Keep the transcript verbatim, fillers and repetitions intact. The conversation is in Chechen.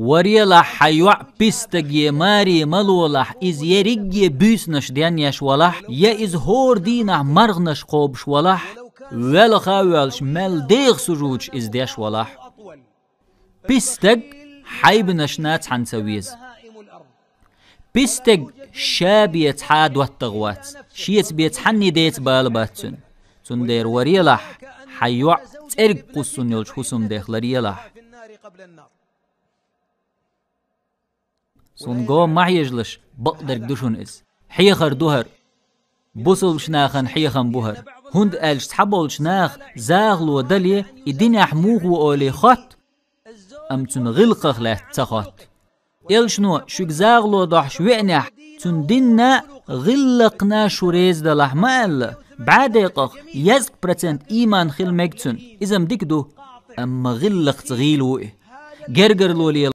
Варелахь, хьан йоӀ пистаге маре ма лолахь, иза ерриге буьйсанаш денъеш валахь, я иза хӀора дийнахь марханаш кхобуш валахь, велха а воьлча, мел деха сужудаш иза деш валахь. Пистаг хьайбанашна цхьаьна ца веза. Пистаг ша бен цхьа а доттагӀа вац, шеца бен цхьанне деца бала бац цуьнан. Цундела варелахь, хьан йоӀ цӀерга кхуссуш йолчу хӀусамдех ларъелахь. Суна го ма хьежалаш, бакъдерг ду шуна иза. Хьехар ду хӀара. Бусалба нахана хьехам бу хӀара. ХӀунда аьлча цхьаболчу наха загӀало дале, и динехь муха ву олий хотту, амма цуьнан гӀиллакхах лаьцна ца хотту. Элчано шуьга загӀало дохьуш веанехь, цуьнан динна а, гӀиллакхна а шу реза далахь ма аьлла, бӀаь декъах езткъа процент ийман хила мега цуьнан, иза-м дика ду, амма гӀиллакхца гӀийла ву и. Гергарло лела